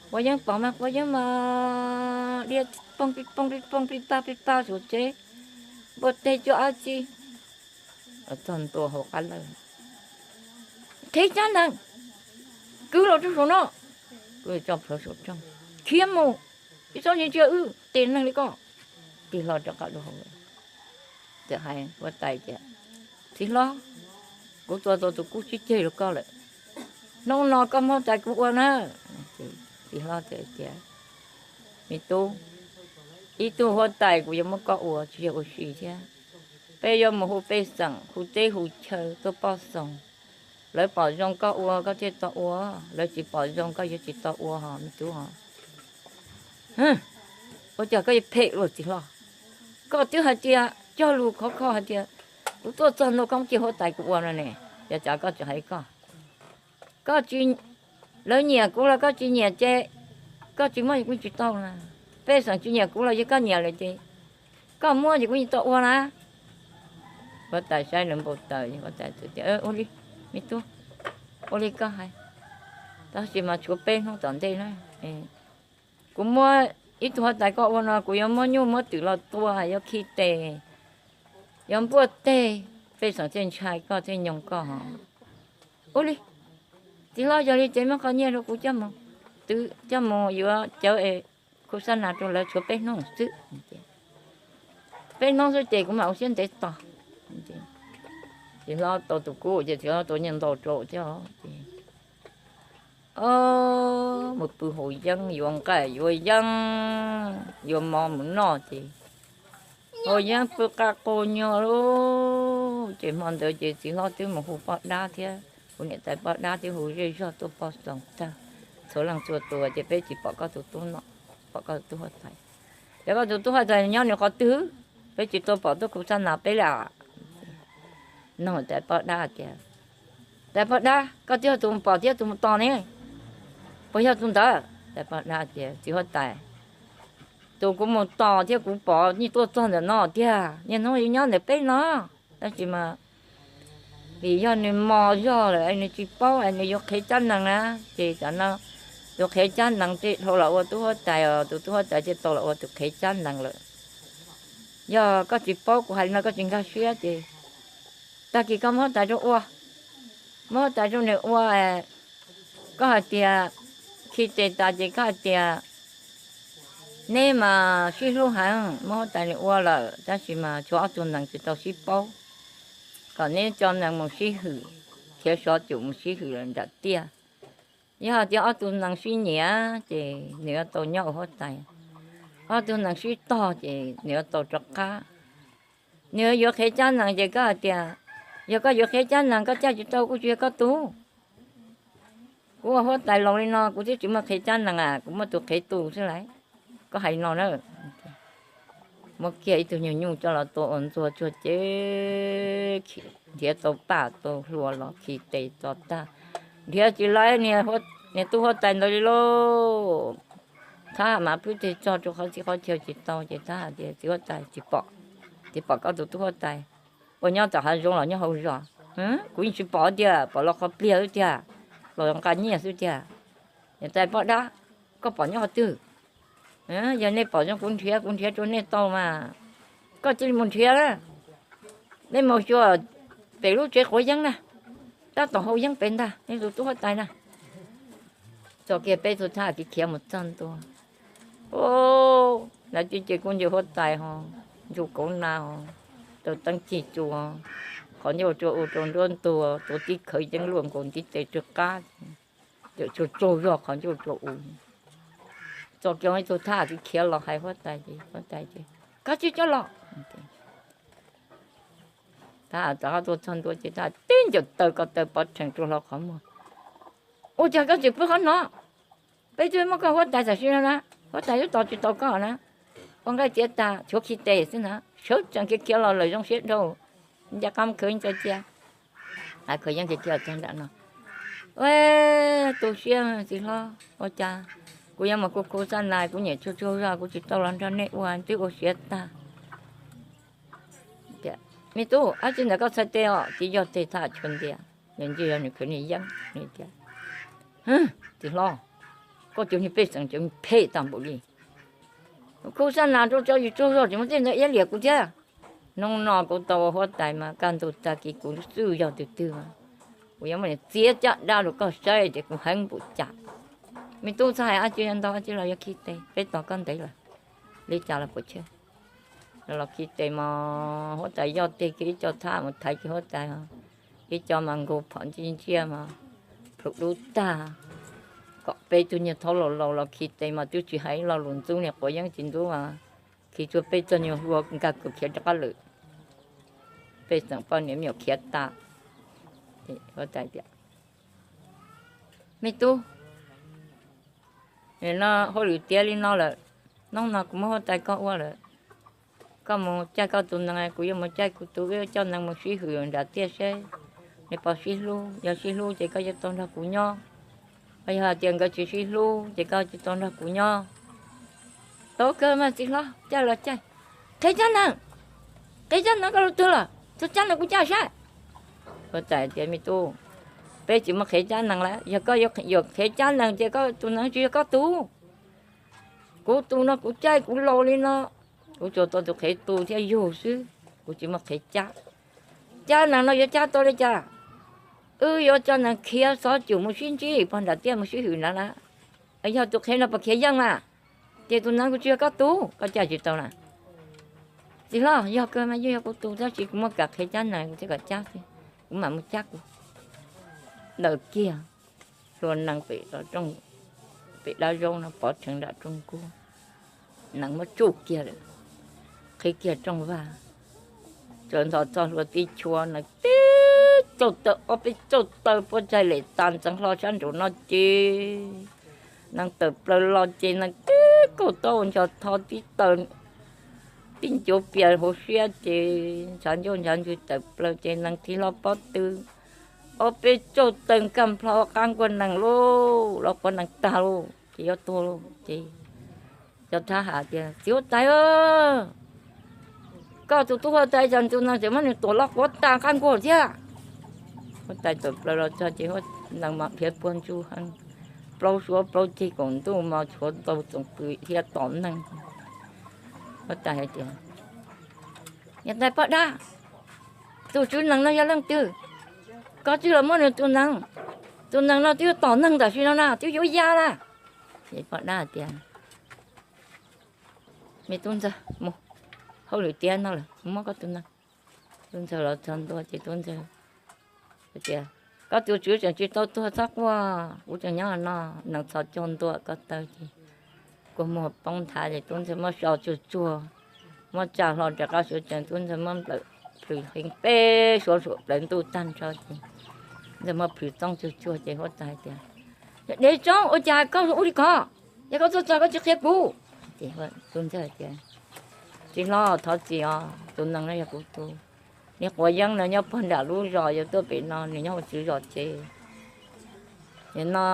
Quav yeeb pom mas quav yeeb mas dhia poob pij poob pij poob pij paj pij paj saum tsev, npua teg cuab ab tsi txog ntua hauv qab lawj. Qhev cab nees, kwv los rau saum no, kwv tso plhuav saum rooj, khiav mus, tsis txhob ntsia wb, tes neeg li koj. Tig hlo rov qab lub hauv lawm. Txawm hais huab tais tias, txiv hlob, kuv tua tau tus kub tsib ceg rau koj lawm, hnub no koj muab tais kuv ua na. Txiv hlob txawm tias, me tub, ib tug huab tais kuv yuav muab koj ua tsis yog ua si thiab. Peb yuav mus hu pej xeem hu teb hu chaw tuaj poj xoos. Lawv pom zoo koj ua koj thiaj tau ua, lawv tsis pom zoo koj yuav tsis tau ua ho me tub ho. Ua cas koj yuav phem luaj txiv hlob? Koj twb hais tias cog lus khov kho hais tias kuv tuaj txog ntua koj muab kiag huab tais kuv ua no ne, yog cas koj tseem hais koj? Koj tsis, lawv nyiam kuv los koj tsis nyiam ces koj tsis muab kuv tsis tau na. Pej xeem tsis nyiam kuv los yog koj nyiam lawm ces koj muab ces kuv yeej tau ua na. Huab tais saib nws npau taws, huab tais tias, ua li, me tub, ua li koj hais, tab sis mas tshuav peb hnub tom ntej na. Kuv muab ib tug huab tais koj ua no kuv yuav muab nyuj muab twm los tua, yuav khi tes, yuav npuaj teg, pej xeem thiaj ntshai koj thiaj nyoog koj ho. Ua li, txiv hlob, yog li ces muab qhov nyiaj rau kuv coj mus, twv coj mus yuav cawv es khu xab nas rau lawv tshuav peb hnub xwb. Peb hnub xwb ces kuv mam ua siab ntev tos. Txiv hlob tau tus kub ces txiv hlob tau nyiaj ntau rau thiab ces mus pw haus yeeb, yuav nqaij yuav yeeb, yuav mov mus noj ces haus yeeb pw qab qus nyuag lawm ces hmo ntawd ces txiv hlob twb mus hu poj dab thiab hu niam tais poj dab thiab hu zej zog tuaj poj xoos tag, txhua leej txhua tus tias peb tsis pom koj tus tub no, pom koj tus tub huab tais. Yog koj tus tub huab tais nyob nws qhov twg, peb tsis tau pom tuaj khu xab nas peb li. Nug tais poj dab tias, tais poj dab, koj twb yog tus mus pom thiab tus mus tos ne, puas yog tus ntawd? Tais poj dab tias, txiv huab tais, tus kuv mus tos thiab kuv pom yeej tuaj txog ntawm no tiag, niaj hnub yeej nyob ntawm peb no, tab sis mas vim yog nws mos zog lawm es nws tsis paub es nws yuav qhev cab nees na, ces tam no tus qhev cab nees thiaj dhau los ua tub huab tais os, tus tub huab tais thiaj tau los ua tus qhev cab nees lawm. Yog koj tsis paub kuv hais li no koj tsis nkag siab ces tag kis koj muab huab tais rau ua, muab huab tais rau nws ua, koj hais tias khi tes tas ces koj hais tias neb mas sib hlub heev, muab huab tais nws ua lawm tab sis mas tshuav ob tug nees tsis tau sib paub, kom neb cov nees mus sib hwm, khiav sov cum mus sib hwm lawm nram tiaj. Yog hais tias ob tug nees sib nyiam ces nws yuav tau nyob ua huab tais, ob tug nees sib tog ces nws yuav tau rov qab. Nws yuav qhev cab nees ces koj hais tias yog koj yuav qhev cab nees koj cab tsis tau kuj tsis yog koj tug. Kuv ua huab tais laus li no kuv twb tsis muaj qhev cab nees a, kuv muaj tus qhev tu xwb lauj. Koj hais li no na. Muab kiag ib tug nyuag nyuj coj los tua ua ntxuag tsuag ces nrhiav tau paj tau hlua los khi tes tso tag, nrhiav tsis lawv niag tub huab tais ntawd li lauj. Thab mas pwb tes tso rau qhov txhia qhov chaw tsis tau ces thab hais tias txiv huab tais, tsis pom, tsis pom koj tus tub huab tais, ua nyob tom hav zoov los nyob hauv zos, kuv yeej tsis pom tiag, pom los qhov pliag xwb tiag, los nqa nyiaj xwb tiag. Niam tais poj dab, koj pom nyob qhov twg? Yog nej pom zoo kuv nrhiav, kuv nrhiav rau nej tau mas koj cia li mus nrhiav na. Nej mus xyuas pem lub tsev quav yeeb na, tab tom hau yeeb pem ntag, nej tus tub huab tais na. Tso kiag peb tug thab khiav khiav mus txog ntua. Lawv tib ce kuj nce huab tais ho, ntsug kauv na ho, tau teeb cig tsu, qhov ncauj tsua u rau nruab ntug, tua tib khawv yeeb luaj nkaus ntiv tes rwg qab, tsuag tsuag zog qhov ncauj tsua u. Tso kiag ib tug thab khiav los hais huab tais ces huab tais tias, koj tsis coj los. Thab Ham rov qab tuaj txog ntua ces Thab Ham tib ncaws taw ko taw pov rhees rau hlo qhov muag. Ua cas koj tseem pw qhov no? Peb twb muab koj huab tais tam sim no na, huab tais twb tos tsis tau koj na. Ua nqaij txiav tas tshuav khi tes xwb na, sawv tsees khiav khiav los lawm zoo siab dhau. Ncaj qab khwv ntawd cia. Hais Khuv Yeeb kiag txog nram no, tu siab txiv hlob, ua cas kuv yuav mus kuv khub xab nas kuv nyiam tsuag tsuag zog kuv tsis tau los nrog nej ua twb ua siav tag. Me tub, dab tsi ntawm koj txhais tes os? Tsis yog tes, Thab Ham tshuav ntias, nws ntsia yog nws khwv niag yeeb tias, txiv hlob, koj cov niag pej xeem cov phem tag npaum li. Khub xab nas rau tso yus tsuag zog tsis muaj tej ntawd iab liam kuv thiab. Hnub no kuv tau ua huab tais mas kaj ntug tag kis kuv xwb yog tus twg mas kuv yuav muab nws txiav caj dab rau koj saib tias kuv heev npaum cas. Me tub, txhob hais dab tsi ntau, dab tsi los yog khi tes, peb tos koj ntev lawm. Li cas los puas chawj. Los khi tes mas huab tais yoj tes kiag ib co, Thab Ham mus thaiv kiag huab tais, ib co mas nkaug phom ntsia ntsia mas plhum dub tag. Kom peb tug niag thaub laus laus los khi tes mas twb tsis hais ib lo lus ntxub, niag Khuv Yeeb tsis ntxub mas khi tsuag peb txog nyuag hlua nkag kawg khiav rov qab lawm. Pej xeem poj niam me nyuam khiav tas. Huab tais tias, me tub, no hauj lwm tiav li no lawm, hnub no kuv muab huab tais koj ua lawm. Koj mus caij koj tus nees, kuv yuav mus caij kuv tus, wb coj nees mus sib hwm nram tiaj seb nws puas sib hlub. Yog sib hlub ces koj yuav tau nrog kuv nyob, ho yog hais tias nkawd tsis sib hlub ces koj tsis tau nrog kuv nyob. Tau kawg mas txiv hlob, caij los caij. Qhia cab nees, qhia cab nees koj lub twg los, txhob cab nees kuv caj saib. Huab tais tias, me tub, peb tsis muaj qhia cab nees lawm, yog koj yuav qhia cab nees ces koj tus nees tsis yog koj tus. Kuv tus no kuv caij kuv laus li no, kuv tsuas tau tus qhev tu thiab yug xwb, kuv tsis muaj qhev cab. Cab nees no yuav cab tau li cas? Wb yuav coj nees khiav xov cum mus sib ntsib pog nram tiaj mus sib hwm nrad na. Yog tus qhev no puas khiav yeej mas, ces tus nees kuj tsis yog koj tus, koj caj tsis tau na. Txiv hlob, yog kawg mas yeej yog kuv tus, tab sis kuv muaj kam qhev cab nees kuv thiaj kom cab xwb, kuv mam mus cab kuv. Daws kiag hlua nees pem dab zaub no pov rheev nram rooj kub, nees muab tsuj kiag lawm, qhib kiag rooj vag, txawm nto txoj hlua tib chua nees tib txauj taw ob peb txauj taw puab tsaig lem tas ntxeev hlo sab nraum no ces nees tawm plaws los ces nees tib kauj taub ua ncho tho tib taw tib ncuav pias hauv siab ces ntshav ncauj ntshav ntswg tawm plaws ces nees thib hlo pob tw, ob peb txauj taw kaj nplho qab nkuaj nees lauj, los quav nees tag lauj ces yuav tuag lauj ces cov thab ham tias, txiv huab tais, koj tus tub huab tais cas tus nees tseem muab nws tuam los quav tag qab nkuaj thiab. Huab tais tawm plaws los txog ces nees mas dhia puag ntsuj heev, plaub suab plaub ceg kaum ntuj mas tshuav ntau txoom pw thiab tom neeg. Huab tais hais tias, niam tais poj dab, tus tswv nees no yog leej twg? Koj twb los muab nws tus nees, tus nees no twb yuav tom neeg tam sim no na, twb yuav ya na. Ces poj dab hais tias, me tub ntxawg, mus, hauj lwm tiav no lawm, mus muab koj tus nees. Tub ntxawg los txog ntua ces tub ntxawg tias, koj tus tswv tseem tsis tau tuag, txhob quaj, kuv tseem nyob no. Nees txhos caug ntua ko taw ces kua muag poob nthav ces tub ntxawg muab so tsuag tsuag, muab tsa hlo rov qab suav tsees, tub ntxawg muab nplawm plhws heev peb suav suam plawv ntuj tag nrho ces ntxawg muab plhws txooj tsuag tsuag ces huab tais hais tias, yog dev tsoob ua cas koj ua li ko? Yog koj tuaj txog koj tsis qhia kuv. Ces tub ntxawg tias, txiv hlob thov txim os, tus nees no yog kuv tus, niag quav yeeb no nyob puag nram lub zos, yuav tuaj pem no nws nyob hauv tswv zos ces, nim no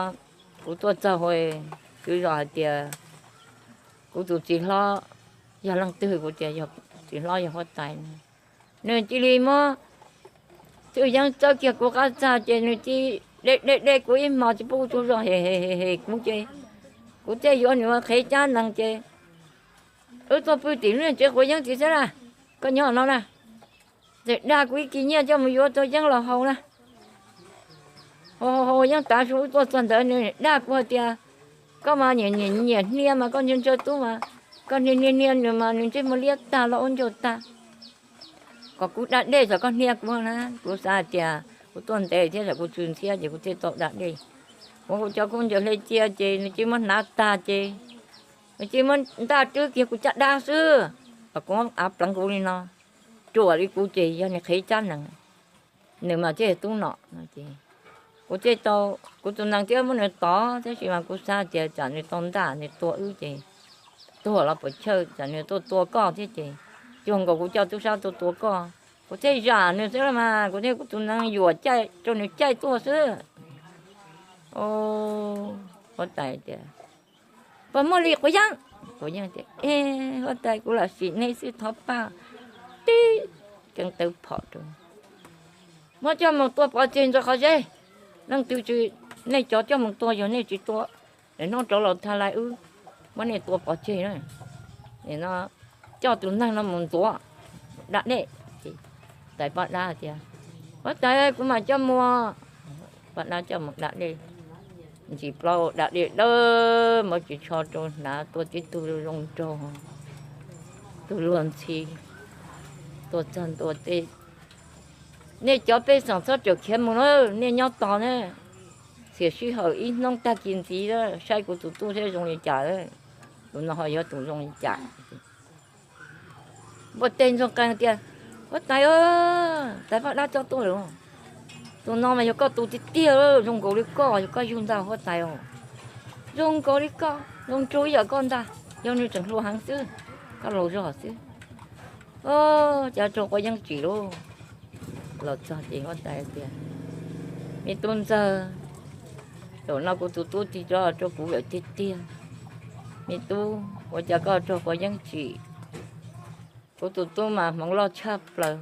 kuv tuaj txog hauv tswv zos hais tias kuv tus txiv hlob yog leej twg, kuv tias txiv hlob yog huab tais no. Nws cia li muab txwj yeeb txawb kiag kuv qab txag ces nws cia li de de de kuv ib hmos tsis pub kuv tsaug zog hem hem hem kuv ces kuv thiaj yuav nws ua qhev cab nees ces wb tuaj pw tim lub tsev quav yeeb tim xwb na, koj nyob no na. Ces dag kuv ib kis nyiaj coj mus yuav tau yeeb los haus na. Haus haus haus yeeb tav su wb tuaj txog ntawd nws dag kuv hais tias, koj mas nyiam nyiam nyiam hnia mas koj ntshaw ntshaw tub mas, koj hnia hnia hnia nws mas nws ntsej muag liab tag los ua ncaug tag. Kom kuv da dej txog koj hnia kuv na, kuv xav hais tias kuv tuaj ntev thiab txog kuv tsw ntxhiab ces kuv thiaj tau da dej. Kuv cov khaub ncaws hle cia ces nws cia muab hnav tag ces nws cia muab ntaj rwb kiag kuv caj dab xwb, kom kuv av pleev kuv li no. ruam li kuv ces yog nws qhia tsab nees, nws mas thiaj tub nom no ces kuv thiaj tau, kuv tus nees thiaj muab nws tov, tab sis mas kuv xav tias tsam nws tau ntaj nws tua wb ces tuag los puas chawj, tsam nws tuaj tua koj thiab ces cuag nkaus kuv coj tub sab tuaj tua koj. Kuv thiaj zam nws xwb los mas kuv thiaj kuv tus nees yuam caij rau nws caij tuaj xwb. Huab tais tias, puas muaj li Quav Yeeb? Quav Yeeb tias, huab tais, kuv lam sim neb xwb, thov pab tib keeb tawb phom rau, muab coj mus tua pov tseg ntawm qhov zeb. Leej twg tsis, nej cov coj mus tua, yog nej tsis tua, hnub rov los tha lais wb, muab nej tua pov tseg na. Coj tus neeg no mus ntxuav da dej. Tais poj dab tias, huab tais, kuv mam coj mus. Poj dab coj mus da dej, ntsis plaub da dej dawb, muab tsis tsho rau hnav, tua tib tug zoo nraug, tug luag ntxhi, tua txog ntua tej, nej cov pej xeem txhob rawm khiav mus na, nej nyob tos na, txhiam sij hawm ib hnub tag kis ntxiv saib kuv tus tub thiab zoo li cas. Tus no ho yog tus zoo li cas? Npua teg ntsoog qees tias, huab tais, tais poj dab coj tuaj lawm. Tus no mas yog koj tus tiag tiag, zoo nkaus li koj, yog koj yug ntag huab tais os. Zoo nkaus li koj, zoo nraug ib yam koj ntag, yog nws tseem hluas heev xwb, koj laus zog xwb. Cas raug Quav Yeeb tsim lauj. Los txog ces huab tais tias, me tub ntxawg, zaum no kuv tus tub tig rov rau kuv lawm tiag tiag. Me tub, ua cas koj raug Quav Yeeb tsim? Kuv tus tub mas hmoov loj tshaj plaws,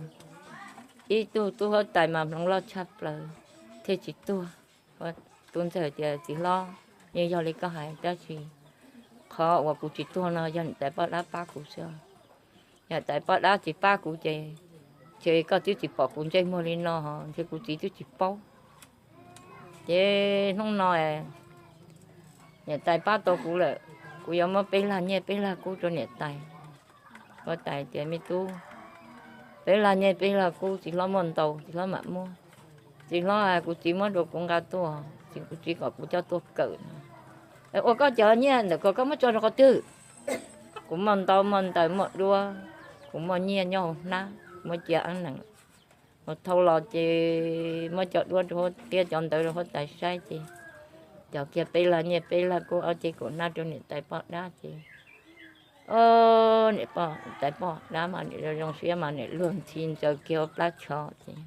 ib tug tub huab tais mas hmoov loj tshaj plaws thiaj tsis tuag. Tub ntxawg tias, txiv hlob, yeej yog li koj hais, tab sis qhov uas kuv tsis tuag no yog niam tais poj dab pab kuv xwb. Yog niam tais poj dab tsis pab kuv ces, ces koj twb tsis pom kuv ntsej muag li no, ntshe kuv txiv twb tsis paub. Ces hnub no niam tais pab tau kuv lawm, kuv yuav muab peb lag nyiaj peb lag kub rau niam tais. Huab tais tias, me tub, peb lag nyiaj peb lag kub txiv hlob muaj ntau, txiv hlob mam muab. Txiv hlob, kuv txiv muab rau kuv nqa tuaj, kuv txiv kom kuv coj tuaj kawm no. Ua koj cov nyiaj ntawm ko koj muab tso rau qhov twg? Kuv muaj ntaub muaj ntawv muaj duab, kuv muaj nyiaj nyob hauv hnab, muab cia ab nees. Mus thau los ces muab cov duab rau huab, thiab cov ntawv rau huab tais saib ces, cov kiag peb lag nyiaj peb lag kub ob ceg kaum hnab rau niam tais poj dab ces, niam tais poj dab mas niam zoo zoo siab mas niam luag ntxhi ntsaws kiag ua plab tsho ces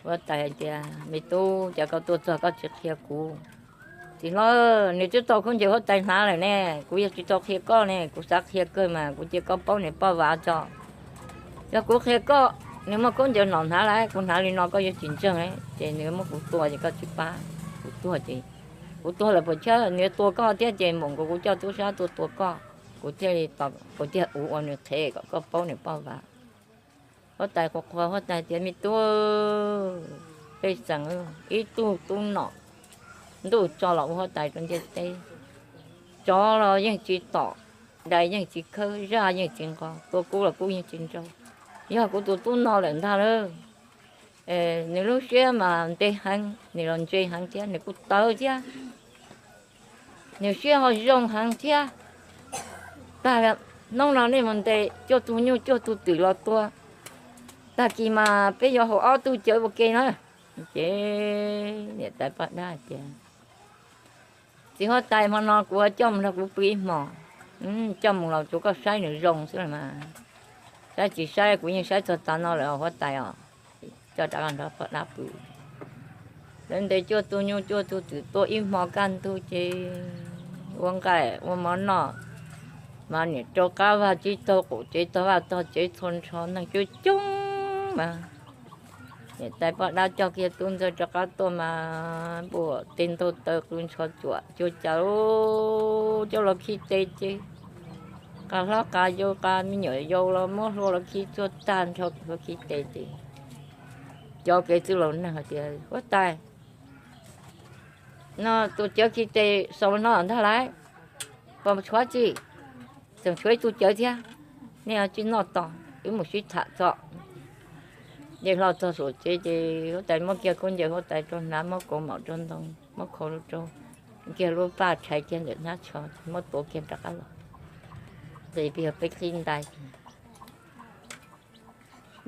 huab tais hais tias, me tub, cas koj tuaj txog koj tsis qhia kuv? Txiv hlob, nws twb tau khaub ncaws huab tais hnav lawm ne, kuv yog tsis tau qhia koj ne, kuv xav qhia kawg mas kuv cia koj paub niam poj vav tso. Yog kuv qhia koj, nws muaj khaub ncaws nom hnav lawm, kuv hnav li no koj yuav tsis ntseeg, ces nws muab kuv tua ces koj tsis pab, kuv tuag ces, kuv tuag lawm puas chawj, nws yuav tua koj thiab ces npaum nkaus kuv coj tub sab tuaj tua koj, kuv thiaj li, kuv thiaj ua ua nws qhev kom koj paub niam poj vav. Huab tais qhuas qhuas huab tais tias, me tub, pej xeem, ib tug tub nom, ntuj tso los ua huab tais rau ntiaj teb. Tsov los yeej tsis tom, dais yeej tsis khawb, zaj yeej tsis nqos, tua kub los kub yeej tsis nrau. Yog kuv tus tub no lawm ntag lauj. Nws lub siab mas ntev heev, nws los ntse heev thiab, nws kuj tawv thiab. Nws siab ho zoo heev thiab. Tag hnub no nej mus ntes cuaj tug nyuj cuaj tug twm los tua, tag kis mas peb yuav haus ob tug cawv ua ke na. Ces niam tais poj dab tias, txiv huab tais, hmo no kuv coj mus nrog kuv pw ib hmos. Coj mus los tsuav koj saib nws zoo xwb los mas, saib tsis saib kuv yeej saib txog tav no lawm huab tais os. Coj rov qab nrog poj dab pw. Lawv ntes cuaj tug nyuj cuaj tug twm tua ib hmo kaj ntug ces ua nqaij ua mov noj, mas niam rau qab vaj tsib taug qaum tsev tog vaj tog tsev txhua nrho neeg coob coob mas. Niam tais poj dab coj kiag tub ntxawg rov qab tuaj mas npuaj tes ntaug taw qw ntsho cuam cuag cas, coj los khi tes ces, qas hlob qas yau qas me nyuam yaus los muab hlua los khi txhua tag nrho, hlua khi tes ces, cov kev txwj laus neeg hais tias, huab tais, no tus cawv khi tes xaus no ntag lauj, pom tshuav tsi? Tseem tshuav ib tug cawv thiab, nej tsis noj tos, wb mus sib tham tso. Ces hlo txog saum tsev ces huab tais muab kiag khaub ncaws huab tais rau hnav, muab kaus mom rau ntoo, muab khau rau, kiag lub paj tshais kiag ntawm hnab tsho, muab tuav kiag rov qab los. Ces peb qhib ntais,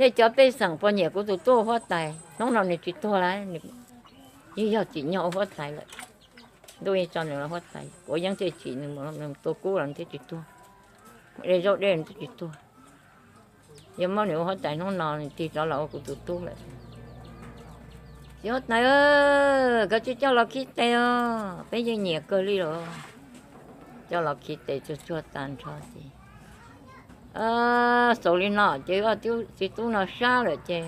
Nej cov pej xeem puas nyiam kuv tus tub ua huab tais? Hnub no nws tsis tuag lawm, yeej yog tsim nyog ua huab tais lawm. Ntuj yeej tso nws los huab tais, kuv yeej thiaj tsim nws, nws tua kub los nws thiaj tsis tuag, de zaub dej nws thiaj tsis tuag. Yog muab nws ua huab tais hnub no nws tig rov los ua kuv tus tub lawm. Txiv huab tais, koj tsis coj los khib tes os, peb yeej nyiam kawg li los. Coj los khib tes tsuag tsuag tag nrho ces, xaus li no ces txiv tub no sab lawm ces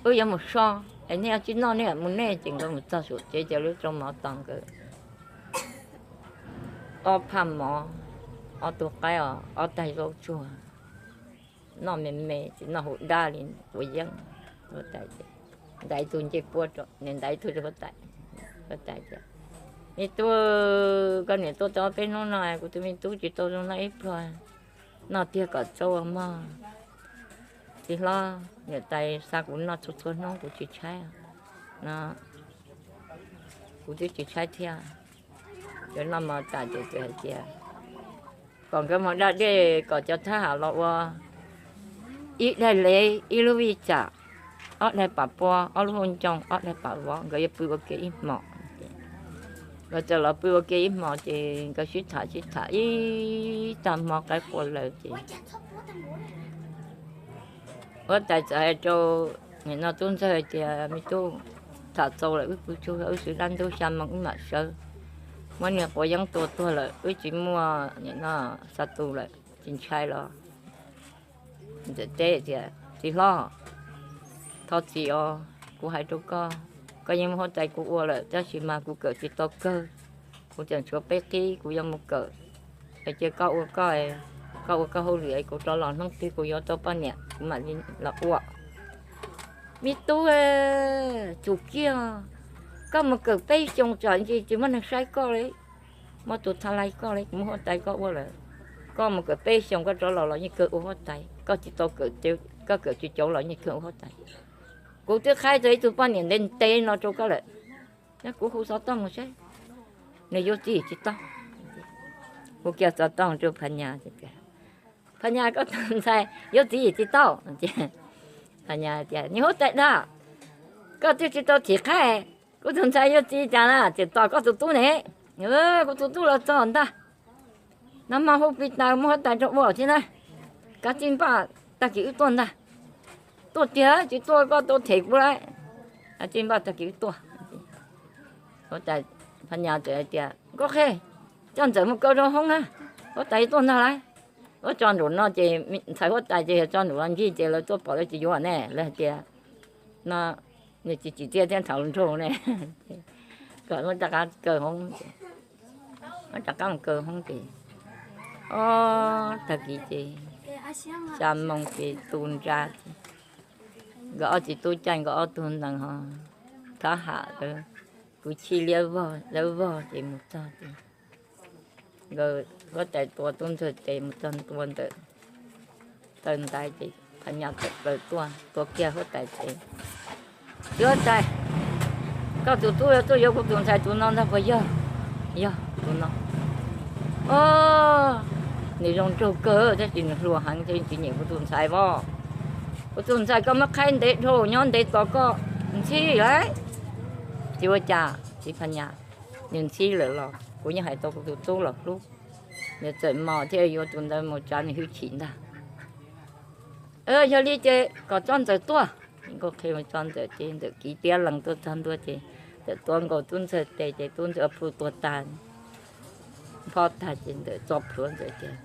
wb yuav mus so, es nej tsis noj nej mus nej. Ces nkawd mus txog saum tsev ces lub tsau mov tos nkawd ob phaj mov, ob tug qaib os, ob taig zaub tsuag, noj me me ces noj hu dab li quav yeeb. Ntaiv tus ncej puab, nws ntaiv ib tug rau huab tais. Huab tais tias, me tub, koj niam tuaj tau peb hnub no kuv tus me tub tsis tau zoo noj ib pluag, noj tiag kom tsaub ua mog. Txiv hlob, niam tais xa kuv noj txhua txhua hnub kuv tsis tshaib no, kuv twb tsis tshaib thiab. Ces noj mov tas ces txawm hais tias kom nkawd mus da dej kom cov thab ham los ua ib daig lev, ib lub vij tsam, ob daig pam pua, ob lub hauj ncoo, ob daig pam vov, nkawd yuav pw ua ke ib hmos. Nkawd txawm los pw ua ke ib hmos ces nkawd sib tham sib tham ib tag hmo qaib qua lawm ces huab tais txawm hais rau nim no tub ntxawg hais tias, me tub, tham txaus lawm wb pw tsuag, wb swv dab ntub xya moo wb mam sawv. Muab niag quav yeeb tua tuag lawm wb tsis muaj nim no xav tu lawm, tsis ntshai los. Ntxawm teb tias, txiv hlob, thov txim os, kuv hais rau koj, koj yeej muab huab tais kuv ua lawm tab sis mas kuv kawm tsis tau kawg, kuv tseem tshuav peb qib kuv yuav mus kawm. Es cia koj ua koj, koj ua koj hauj lwm es kuv rov los hnub twg kuv yuav tau poj niam kuv mam li los ua. Me tub, tsum kiag, koj mus kawm peb xyoo tsam ntsis tsis muaj neeg saib koj li, muaj tus tha lais koj li, kuv muab huab tais koj ua lawm. Koj mus kawm peb xyoo koj rov los los yeej kawg ua huab tais, koj tsis tau kawm, koj kawm tsis cauv los yeej kawg ua huab tais. Kuv twb qhaib tau ib tug poj niam ntev ntev no rau koj lawm, kuv hu xov tooj mus saib nws yuav txiv tsis tau. Hu kiag xov tooj rau Phas Nyas, Phas Nyas, koj tus ntxhais yuav txiv tsis tau. Phas Nyas tias, niag huab tais dag, koj twb tsis tau thim qhaib, kuv tus ntxhais yuav txiv cas na, tseem tos koj tus tub ne. Kuv tus tub los txog ntag, nag hmo hu pis tas muab huab tais rau ua thiab na. Kav tsij npaj tag kis wb tuaj ntag. Tuaj tiag tsis tuaj koj tau them kuv lawm. Kav tsij npaj tag kis wb tuaj. Huab tais, Phas Nyas txawm hais tias, Nkauj Qhe, coj Ntxawm mus kaw rau hoob na, huab tais tuaj ntag lauj. Ua tso nraum no ces ntxhais huab tais ces yog tso nraum no ncig ces lawv tuaj pom lawv tsis yuav ne, lawv hais tias, no, nws tsis tsim txiaj thiab thaum nraug ne. Kom muab rov qab kaw hoob, muab rov qab mus kaw hoob ces, o, tag kis ces xya moo ces tu nra ces nkawd ob txiv tub caij nkawd ob tug nees ho thab ham, kwv chij liab vog dawb vog ces mus txog ces nkawd huab tais tua tub ntxawg tes mus txog ntua ntawm taw ntaiv ces Phas Nyas tawm plaws tuaj tua kiag huab tais tes, Txiv huab tais, koj tus tub tuaj yuav kuv tus ntxhais tus no ntag puas yog? Yog tus no. O, nws zoo nraug kawg tab sis nws hluas heev thiaj tsis nyiam kuv tus ntxhais os. Kuv tus ntxhais koj muab qhaib ntev dhau nyob ntev tos koj ntxhib lawm. Tsis ua cas txiv Phas Nyas, nws ntxhib lawm los kuv yeej hais tau kuv tus tub los hlub. Nws txawm mos thiaj yuav tus ntawd mus tsav nws hwj chim ntag. Yog li ces kom tso Ntxawm tuaj. Nkauj Qhe mus tso Ntxawm ces Ntxawm kiv tiab lees tuaj txog ntua ces Ntxawm tua nkaus tub ntxawg tes ces tub ntxawg plhu tuag tag, nphob tag ces Ntxawm tso plhuav Ntxawm tias,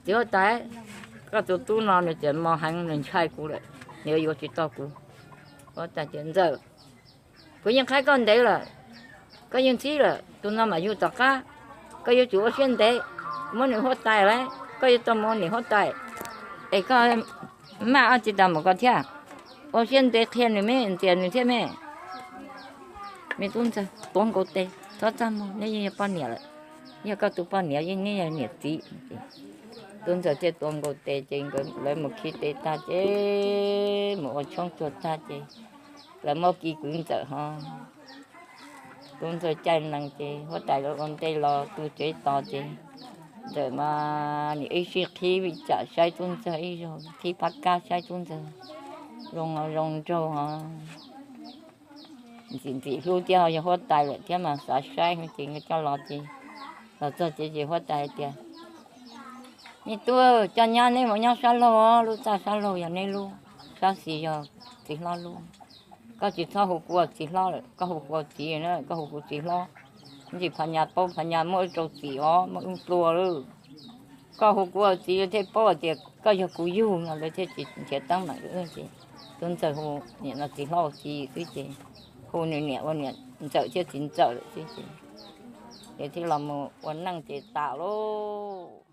Txiv huab tais, koj tus tub no nws tseem mos heev nws ntshai kuv lawm, nws yuav yuav tsis tau kuv. Huab tais tias, Ntxawm, kuv yeej qhaib koj ntev lawm, koj yeej ntxhib lawm, tus no mam yug tom qab, koj yuav tsum ua siab ntev, muab nws huab tais lawm koj yuav tau mus ua niam huab tais, es koj maj ob tsis tas mus koj thiab, ua siab ntev qhia nws me ntxias nws thiab me. Me tub ntxawg tuav nkaus tes, txhob txaj muag, neb yeej yog poj niam lawm, yog koj tus poj niam yeej neb yog niam txiv. Tub ntxawg thiaj tuav nkaus tes ces nkawd lawv mus khi tes tag ces mus ua tshoob tuag tag ces lawv muab kiv kwv Ntxawm ho. Tub ntxawg caij nees ces huab tais lawv ua ntej los tu tsev tos ces Ntxawm mas nim ib sij qhib vij tsam saib tub ntxawg, ib zaug qhib phab kab saib tub ntxawg. Zoo, zoo nraug, ntxim ntxim hlub thiab, yog huab tais lawm thiab mas xav saib ces nkawd coj los ces, los txog ces ces huab tais hais tias, Me tub, coj nyab neb mus nyob sab laug, lub txaj sab laug yog neb lub, sab xis yog txiv hlob lub. Koj tsis txhob hu kuv ua txiv hlob lawm, koj hu kuv ua txiv na, koj hu kuv txiv hlob. Ntsis Phas Nyas paub, Phas Nyas muaj ib rau txim os, muaj ib plua lawm. Koj hu kuv ua txiv thiaj paub hais tias koj yog kuv yug no, lawv thiaj tsis nrhiav teeb meem ces tub ntxawg hu niam no txiv hlob ua txiv xwb ces hu nws niam ua niam ntxawm thiab txiv ntxawm lawm xwb ces, ces thiaj los mus ua neej ces tas lauj.